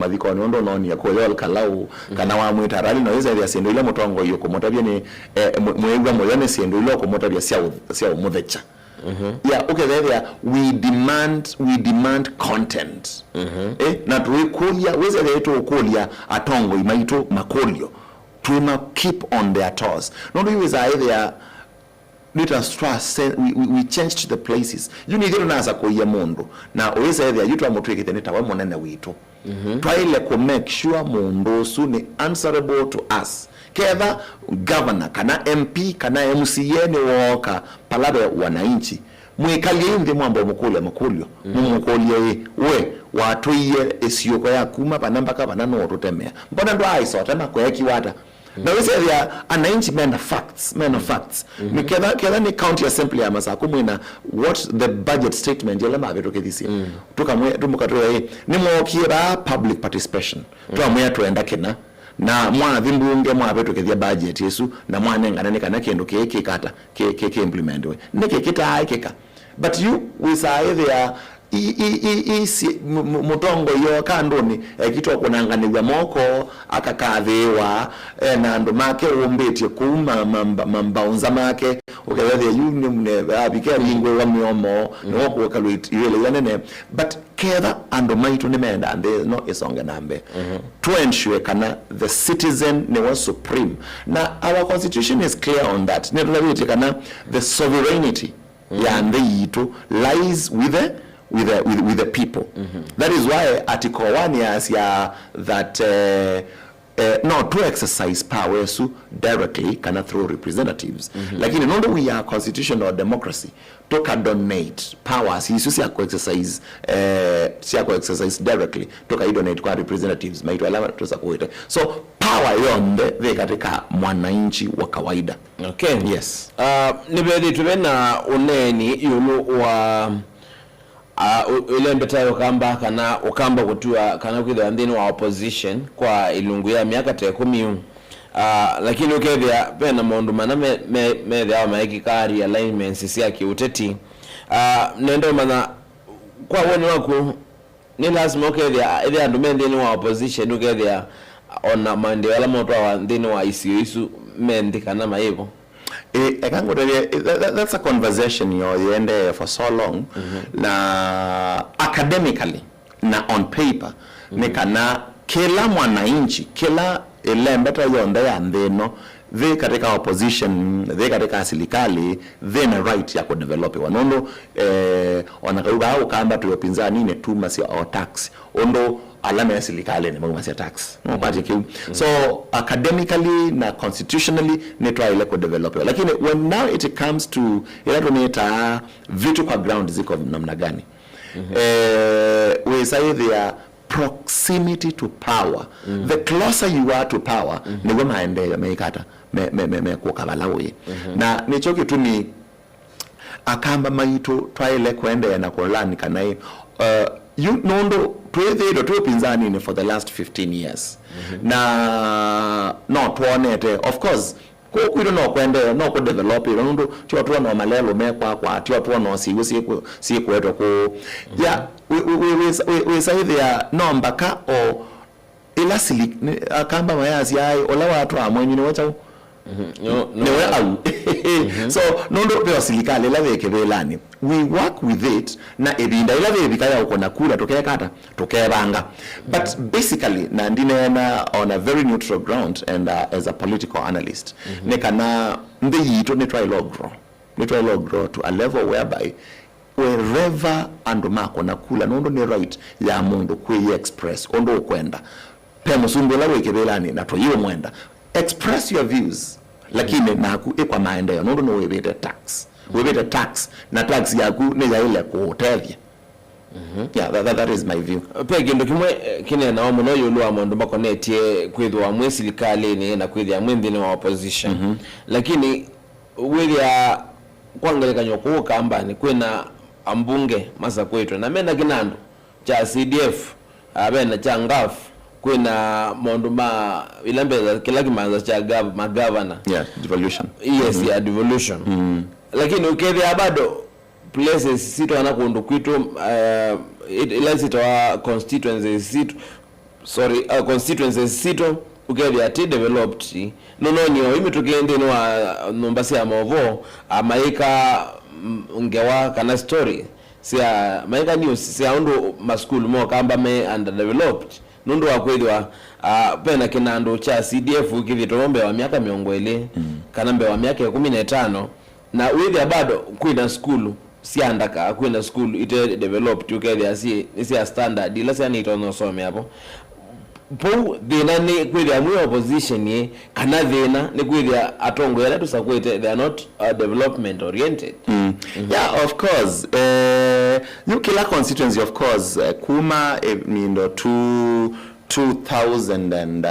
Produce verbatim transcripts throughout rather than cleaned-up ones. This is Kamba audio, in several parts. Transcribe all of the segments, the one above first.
mathikonĩ, ũndũ ũnoonie kũya Ol Kalou, kana wamwĩta Arali, na wĩsethĩa syĩndũ ila mũtongoi ũkũmũtavya nĩ, eh, mwe-, mwĩw'a mũyo nĩ syĩndũ ila ũkũmũtavya sya ũ-, sya ũmũthekya. Yeah, ũkethethĩa we demand, we demand content. Eh, na tũikũlya, wĩsethĩa tũkũlya atongoi maitũ makũlyo. Twĩma keep on their toes. Nũndũ yu wĩsaa ĩthĩa nĩ ta twa se-, we, we, we changed the places. Yu nithyĩ tũnasakũie mũndũ, na ũyĩsa ethĩa yu twamũtw'ĩkĩthya nĩ tawe mũnene witũ. Twaĩle kũ make sure mũndũ ũsu nĩ answerable to us. Ketha governor, kana M P, kana M C A nĩwooka pala ve wananchi, mwĩkalye yu nthĩ mwambe ũmũkũlya makũlyo. Mũmũkũlye, ĩ, we watũie ĩsiũko ya kuma vana mpaka vana nũũtũtemea? Mbona ndwaaĩsa ũtema? Kweekiwa ata? Na wĩsethĩa ananchi mena facts, mena facts. Nĩ ketha, ketha nĩ county assembly ya Masakũ mwĩna what the budget statement ĩla mavĩtũkĩthisye. Tũkamwe-, tũmũkatwĩa, ĩ, nĩmwookie vaa public participation. Twamwĩa twenda kĩna. Na mwathi mbunge mwavĩtũkĩthya budget ĩsu na mwanengana nĩ kana kĩndũ kĩĩ kĩkata, kĩ, kĩ, kĩ implementiwe. Nĩkĩ kĩtaaĩkĩka? But yu wĩsaa ĩthĩa i, i, i, i, si, mu-, mu-, mũtongoi ooka andũnĩ, ekĩtwa kũnanganĩw'a moko, akakathĩĩwa, e na andũ make ũmbĩtye kũu ma, ma, ma, mambaũnza make, ũkethethĩa yu nĩ, nĩ, avike avingũĩwa mĩomo, nĩwokũka lwĩt-, iwĩla ila nene. But ketha andũ maitũ nĩmenda nthĩ ĩno ĩsonge na mbee, to ensure kana the citizen nĩwe supreme. Na our constitution is clear on that. Nĩtũtavĩtye kana the sovereignty ya nthĩ yitũ lies with the, with the, with, with the people. That is why article one yasya that, eh, eh, no to exercise power ĩsu directly kana through representatives. Lakini nũndũ we are constitutional democracy, tũka donate powers isu sya ku exercise, eh, sya ku exercise directly, tũkai donate kwa representatives maitũ ala tũsakũĩte. So power yonthe ve katika mwananchi wa kawaida. Okay. Yes. Uh, nĩvethĩtwe ve na ũneeni ĩũlũ wa, uh, ũ-, ĩlembeta ya ũkamba kana ũkamba kũtua kana kwĩthĩwa nthĩnĩ wa opposition kwa ilungu ya myaka ta ĩkũmi yu. Uh, lakini ũkethĩa ve na maũndũ mana me, me, methĩawa maekĩkaa realignments sya kĩũteti. Uh, nenda ũmanya kwa woni waku, nĩ lasima ũkethĩa ethĩa andũ me nthĩnĩ wa opposition, ũkethĩa ona maendeeo ala motwawa nthĩnĩ wa isio isu me nthĩ kana mayĩvo? Eh, eka ngũtavye, eh, that, that, that's a conversation yo yendee for so long. Na academically na on paper, nĩ kana kĩla mwananchi, kĩla ĩlembeta yonthe ya nthĩ ĩno, thĩ katika opposition, thĩ katika silikalĩ, thĩ na right ya kũdevelopiwa. Nũndũ, eh, ona kau kaa ũkamba twĩ upinzaninĩ tumasya o tax, ũndũ ala me silikalĩnĩ maumasya tax. Nũkwatya kĩu? So, academically na constitutionally nĩtwaĩle kũdevelopiwa. Lakini when now it comes to ĩla tũmĩtaa vitu kwa ground ziko namna gani? Eh, wĩsaĩthĩa proximity to power. The closer you are to power, nĩw'o maendeeo meikata, me, me, me, mekũka vala ũĩ. Na nĩkyo kĩtumi akamba maitũ twaĩle kũendeea na kũlani kana ĩ, uh, yu, nũndũ twĩthĩĩtwe twĩ ũpinzaninĩ for the last fifteen years. Na no twonete, of course, kũu kwitũ no kũendeea, no kũdevelopĩtwe, nũndũ tyo twona o malelũ mekwakwa, tyo twona o syĩw'ũ syĩkũ-, syĩkũetwe kũu. Ya, wĩ-, wĩ-, wĩ-, wĩsa-, wĩ-, wĩsaĩthĩa no mbaka o ĩla sili-, nĩ-, akamba mayasya aĩ, ũla watwaa mwenyu nĩwe kyaũ? Nĩwe au. So, nũndũ ve o silikalĩ ĩla yĩ kĩvĩlanĩ, we work with it, na ĩvinda ĩla yĩvika ya ũkũna kula tũkekata, tũkevanga. But basically, na ndineena on a very neutral ground and, uh, as a political analyst, nĩ kana nthĩ yitũ nĩtwaĩle grow. Nĩtwaĩle grow to a level whereby wherever andũ makũna kula, nũndũ nĩ right ya mũndũ kwĩyĩ express ũndũ ũkwenda. Pe mũsumbĩ ũla wĩ kĩvĩlanĩ na tũyĩũmwenda. Express your views, lakini naku ĩkwa maendeeo, nũndũ nĩwĩvĩte tax. Wĩvĩte tax, na tax yaku nĩyaĩle kũũtethya. Yeah, that, that, that is my view. Pe kĩndũ kĩmwe, eh, kĩneenawa mũno ĩũlũ wa maũndũ makonetye kwĩthĩwa mwĩ silikalĩnĩ na kwĩthĩa mwĩ nthĩnĩ wa opposition. Lakini wĩthĩa kwa ngelekany'o kũu kambanĩ kwĩna ambunge masakũĩtwe na mena kĩnandũ kya C D F, ah, vena kya ngaf, kwĩna maũndũ ma ila mbesa, kĩla kĩmanza kya gav-, magavana. Yeah, devolution. Yes, ya devolution. Lakini ũkethĩa bado places sitũ kana kũndũ kwitũ, eh, it-, ila sitawa constituencies sitũ, sorry, uh, constituencies sitũ, ũkethĩa ti developed. Nũnonio ĩmĩtũkĩ nthĩnĩ wa nyũmba sya maũvoo, uh, mayĩka, mm, ngewa kana story sya, mayĩka news sya ũndũ masukulu ma Ũkamba me underdeveloped, nũndũ wa kwĩthĩwa, uh, vena kĩnandũ kya C D F kĩthĩtwe mbee wa myaka mĩongo ĩlĩ, mm, kana mbee wa myaka ĩkũmi na ĩtano, na wĩthĩa bado kwĩna sukulu sya ndaka, kwĩna sukulu ite developed, ũkethĩa syĩ, nĩ sya standard, ila syana itonya ũsomea vo. Vau thĩna nĩ kwĩthĩa mwĩ opposition ĩ, kana thĩna nĩ kwĩthĩa atongoi ala tũsakwĩte, they are not, uh, development oriented? Mm. Yeah, of course. Eh, yu kĩla constituency, of course, eh, kuma, eh, mindo two, two thousand and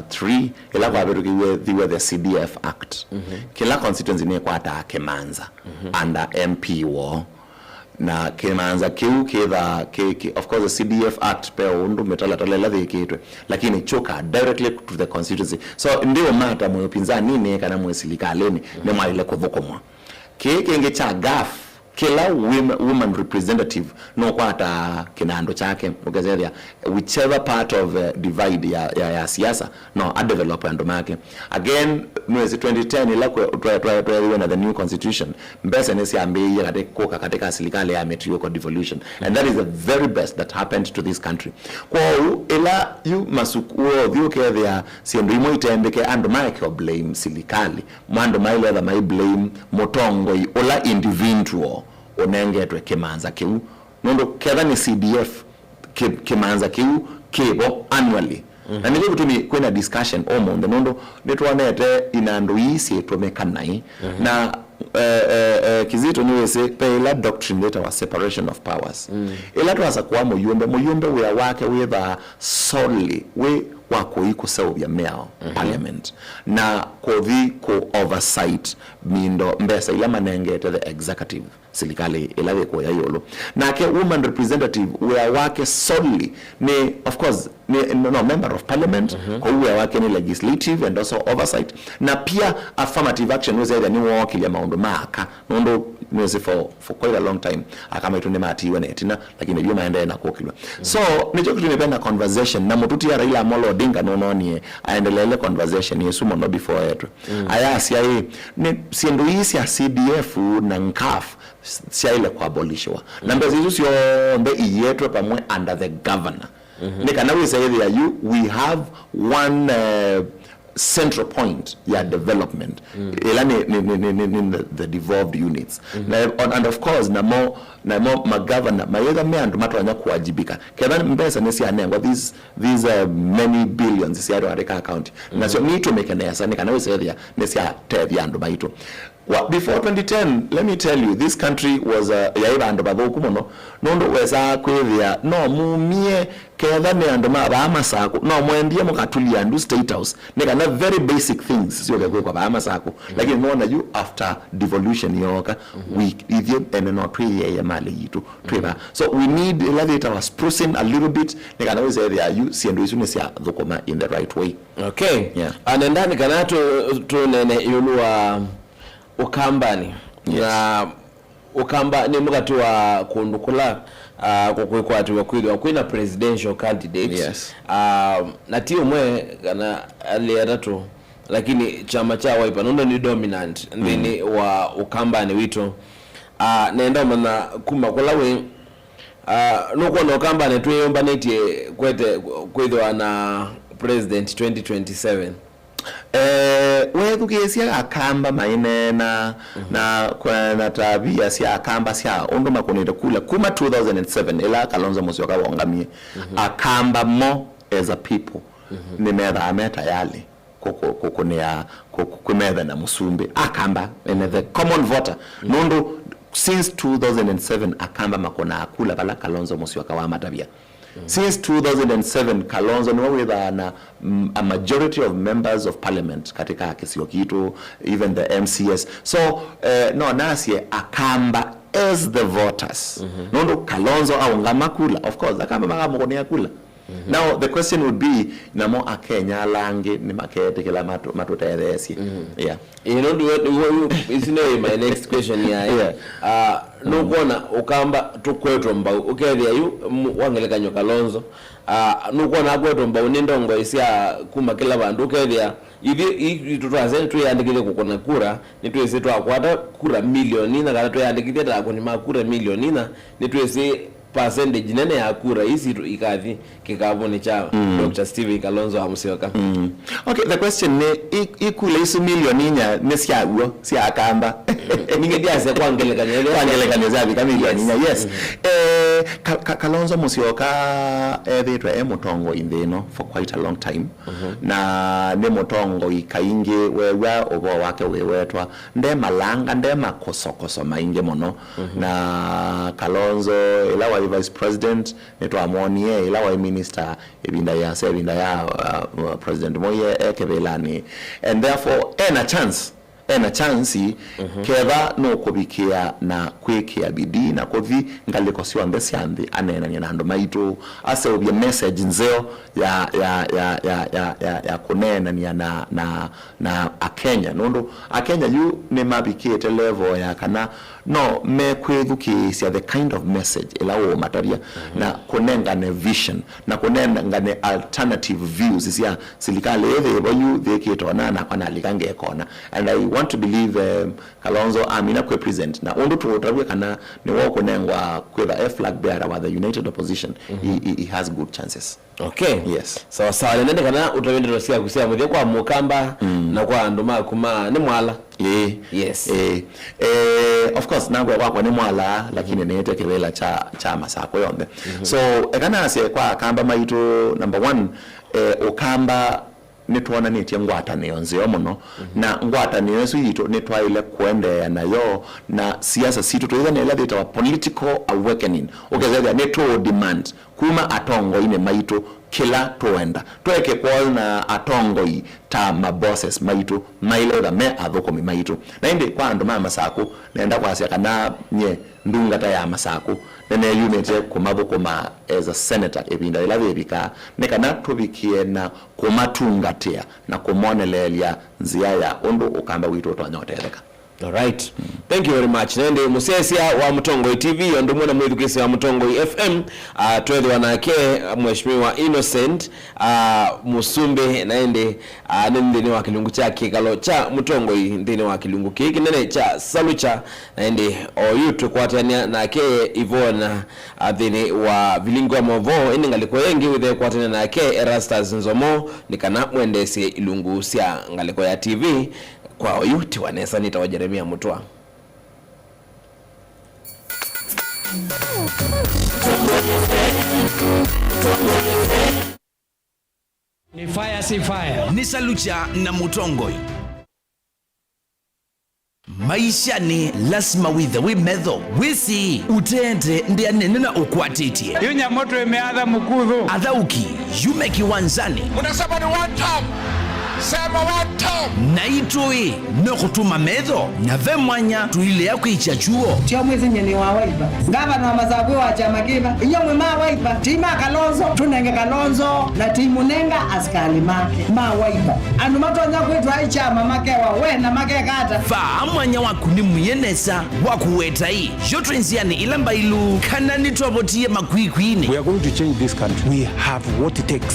three, ĩla kwavĩtũkĩiwe thiwe the C D F Act. Mhm. Kĩla constituency nĩkwataa kĩmanza, mhm, under M P woo. Na kĩmanza kĩu kĩthaa kĩ, kĩ, of course, the C D F Act, pe ũndũ mĩtalatala ĩla yĩkĩtwe, lakini kyoka directly to the constituency. So, ndiũmata mwĩ upinzani-nĩ kana mwĩ silikalĩnĩ, nĩmwaĩle kũthũkũmwa. Kĩĩ kĩngĩ kya gaf, kĩla women, woman representative nũkwataa kĩnandũ kyake, ũkethĩa whichever part of, eh, divide ya, ya, ya siasa, no adevelop andũ make. Again, nwĩsĩ twenty ten ĩla kwe-, twe-, twe-, tweethĩiwe na the new constitution, mbesa nĩsyambĩĩie katĩ-, kũka katĩ ka silikalĩ ya mĩtiũko, devolution. And that is the very best that happened to this country. Kwoou, ĩla yu masuku wothi ũkethĩa syĩndũ imwe itembĩke, andũ maekeo blame silikalĩ, andũ maĩle etha mai blame mũtongoi ũla individual ũnengetwe kĩmanza kĩu, nũndũ ketha nĩ C D F, kĩ-, kĩmanza kĩu kĩvo annually. Mhm. Na nĩkyo kĩtumi kwĩna discussion ũmũnthĩ, nũndũ nĩtwonete inandũ ii syĩtũmĩka naĩ. Mhm. Na, eh, eh, eh, Kizito nĩwĩsĩ, ve ĩla doctrine yĩtawa separation of powers. Mm. Ĩla twasakũa mũyũmbe, mũyũmbe wĩa wake wĩthaa solely wĩ wa kũi kũseũvya mĩao, mhm, parliament, na kũthi kũ oversight mindo mbesa ila manengete the executive, silikalĩ ĩla yĩ kũya ĩũlũ. Nake woman representative, wĩa wake solely nĩ, of course, nĩ, no, no, member of parliament, mhm, kwoou wĩa wake nĩ legislative and also oversight, na pia affirmative action, nĩwĩsĩ ethĩa nĩwookĩlya maũndũ ma aka, nũndũ nĩwĩsĩ for, for quite a long time, aka maitũ nĩmatiiwe na ĩtina, lakini yu maendee na kũkĩlwa. Mm. So, nĩkyo kĩtumi vena conversation, na mũtũtia Raila Amolo Odinga nũnonie aendeleele conversation ĩsu mũno before etwe. Mm. Ayasya ĩ, nĩ syĩndũ ii sya C D F na ngaf syaĩle kũabolishiwa. Na, mm, mbesa isu syonthe iietwe vamwe under the governor. Mhm. Nĩ kana wĩsa ĩthĩa yu, we have one, uh, central point ya development. Mm. Ĩla nĩ, nĩ, nĩ, nĩ, nĩ, nĩ the, the devolved units. Mhm. Na, on, and of course, namo, namo magavana mayĩtha me andũ matonya kuajibika. Ketha mbesa nĩsyanengwa, these, these, uh, many billions syatwa katika account. Mhm. Nasyo nitũmĩke nesa, nĩ kana wĩsa ĩthĩa nĩsyatethya andũ maitũ. Wa-, before twenty ten, let me tell you, this country was, uh, yaĩ vandũ vathũku mũno, nũndũ wesaa kwĩthĩa no mumie, ketha nĩ andũ ma vaa Masakũ, no mwendie mũkatulia andũ State House, nĩ kana very basic things syũke kwĩkwa vaa Masakũ. Mm-hmm. Lakini nona yu after devolution yooka, mm-hmm, we, ithyĩ ene no twĩyĩe malĩ yitũ twĩ vaa. Mm-hmm. So we need ĩla yĩtawa sprucing a little bit, nĩ kana wĩsethĩa yu syĩndũ isu nĩsyathũkũma in the right way. Okay. Yeah. Anendani kana tu, tunene ĩũlũ wa Ũkambanĩ. Yes. Na Ũkamba nĩ mũkati wa kũndũ kũla, ah, kũkwĩkwatĩw'a kwĩthĩwa kwĩna presidential candidates. Yes. Ah, na ti ũmwe kana alĩ atatũ, lakini kyama kya Wiper nũndũ nĩ dominant nthĩnĩ, mm, wa Ũkambanĩ witũ. Ah, nenda ũmanya kuma kũla wĩ, ah, nũkwona Ũkambanĩ twĩyũmbanĩtye kwete kwĩthĩwa na president twenty twenty-seven? Eh, weethukĩĩsya Akamba maineena, mhm, na kwena tabia sya Akamba sya ũndũ makũnĩte kula kuma two thousand and seven ĩla Kalonzo Musyoka waũngamie, mhm, Akamba mo as a people, mhm, nĩmethaa me tayali kũkũ-, kũkũnĩa, kũ-, kũ-, kwĩmetha na mũsumbĩ. Akamba, ene the common voter. Mhm. Nũndũ since two thousand and seven Akamba makũnaa kula vala Kalonzo Musyoka wamatavya. Since two thousand and seven, Kalonzo nĩwe wĩthaa na, mm, a majority of members of parliament katika kĩsio kitũ, even the M C As. So, eh, no nasye Akamba as the voters. Mhm. Nũndũ Kalonzo aũngama kula, of course, Akamba makamũkũnĩa kula. Now, the question would be, namo Akenya ala angĩ nĩmaketĩkĩla matũ-, matũtetheesye? Yeah. Ĩĩ, nũndũ we, we, we, ici nĩ my next question yaĩ. Yeah. Ah, nũkwona Ũkamba tũkwetwe mbau, ũkethĩa yu, m-, wa ngelekany'o Kalonzo, ah, nũkwona akwetwe mbau nĩ ndongoi sya kuma kĩla vandũ, ũkethĩa ithyĩ, i-, itũ twasya nĩtwĩyandĩkĩthye kũkũna kura, nĩtwĩsĩ twakwata kura milioni ina, kana twĩyandĩkĩthye ta akũni ma kura milioni ina, nĩtwĩsĩ percentage nene ya kura ii sitũ ikathi kĩkavũnĩ kya Doctor Stephen Kalonzo wa Musyoka. Okay, the question nĩ, i-, ikula isu milioni inya nĩ sya w'o, sya Akamba? Ningĩ ndyasya kwa ngelekany'o ĩla kwa ngelekany'o syavika milioni inya, yes. Eh, Ka-, Ka-, Kalonzo Musyoka ethĩtwe e mũtongoi nthĩ ĩno for quite a long time. Na nĩ mũtongoi kaingĩ weew'a ũvoo wake wĩwetwa, nde malanga, nde makosokoso maingĩ mũno. Na Kalonzo, ĩla waĩ vice president, nĩtwamwonie, ĩla waĩ minister ĩvinda yĩasa, ĩvinda ya, uh, uh, President Moi e, e kĩvĩlanĩ. And therefore, ena chance, ena chance, ketha nũkũvikĩa na kwĩkĩa bidii na kũthi ngalĩko syonthe sya nthĩ, aneenany'a na andũ maitũ, aseũvye message nzeo ya, ya, ya kũneenany'a na, na, na Akenya, nũndũ Akenya yu nĩmavikĩte level ya kana no mekwĩthukĩĩsya the kind of message ĩla ũũmatavya, na kũnengane vision, na kũnengane alternative views sya silikalĩ ĩthĩĩvo yu yĩkĩte ũna, nakwa nalika ngekona. And I want to believe, um, Kalonzo amina kwĩ present, na ũndũ tũũtavw'e kana nĩwe ũkũnengwa kwĩtha e flag bearer wa the united opposition, he, he, he has good chances. Okay. Yes. Sawa sawa, nĩnene kana ũtavye ndeto syaku sya mũthya kwa Mũkamba na kwa andũ maku ma nĩ Mwala. Ĩĩ. Yes. Ĩĩ. Eh, of course, nangwa kwakwa nĩ Mwala, lakini nĩĩte kĩvĩla kya, kya Masakũ yonthe. So, eka nasye kwa Akamba maitũ, number one, eh, Ũkamba nĩtwonanĩtye ngwatanĩo nzeo mũno, na ngwatanĩo ĩsu yitũ nĩtwaĩle kũendeea nayo, na siasa sitũ twĩthane ĩla yĩtawa political awakening, ũkethethya nĩtũ demand kuma atongoinĩ maitũ kĩla tũenda. Tũeke kwona atongoi ta ma bosses maitũ, maĩle ĩtha me athũkũmi maitũ. Na ĩndĩ kwa andũ ma Masakũ, nenda kwasya kana nyie ndungata ya Masakũ, nĩneyumĩte kũmathũkũma as a senator ĩvinda yĩla yĩvikaa, nĩ kana tũvikĩe na kũmatungatĩa na kũmoneleelya nzĩa ya ũndũ Ũkamba witũ ũtonya ũtetheka. Alright. Thank you very much. Na ĩndĩ mũsyaĩĩsya wa Mũtongoi T V, o ũndũ ũmwe na mwĩthukĩĩsya wa Mũtongoi F M, ah, tweethĩwa nake, ah, Mheshimiwa Innocent, ah, Mũsumbĩ, na ĩndĩ, ah, nĩ nthĩnĩ wa kĩlungu kya kĩkalo kya Mũtongoi nthĩnĩ wa kĩlungu kĩĩ kĩnene kya Salucha, na ĩndĩ oyu twĩkwatĩanĩa nake Ivona, ah, nthĩnĩ wa vilingi wa maũvoo, ĩndĩ ngalĩko ĩngĩ wĩthĩe kwatĩanĩa nake Erastus Nzomo, nĩ kana mwendeesye ilungu sya ngalĩko ya T V. Kwa oyu tiwa nesa nĩtawa Jeremia Mũtwa. Ni fire, si fire. Nĩ Salucha na Mũtongoi. Maishanĩ, lasima wĩthe wĩ metho, wĩsĩ, ũteete ndĩa nene na ũkwatĩtye. Yu nyamũ twĩmĩatha mũkuthũ. Athaũki, yume kĩwanzanĩ. Unasema ni one term. Sema one term. Na itũĩ, no kũtũma metho, na ve mwanya tũilea kwĩkya kyuo. Tio mwĩsĩ nyie nĩ wa Wiper. Ngavana wa Masakũ wa kyama kĩva? Inyuĩ mwĩ ma Wiper, ti ma Kalonzo, tũnenge Kalonzo, na ti mũnenga asikalĩ make ma Wiper. Andũ matonya kwĩtwa ai kyama makewa we na makeka ata? Vaa mwanya waku nĩ mũye nesa wa kũweta ĩ, yo twĩ nzĩanĩ ĩla mbailu, kana nĩtwavotie makwikwiinĩ. We are going to change this country. We have what it takes.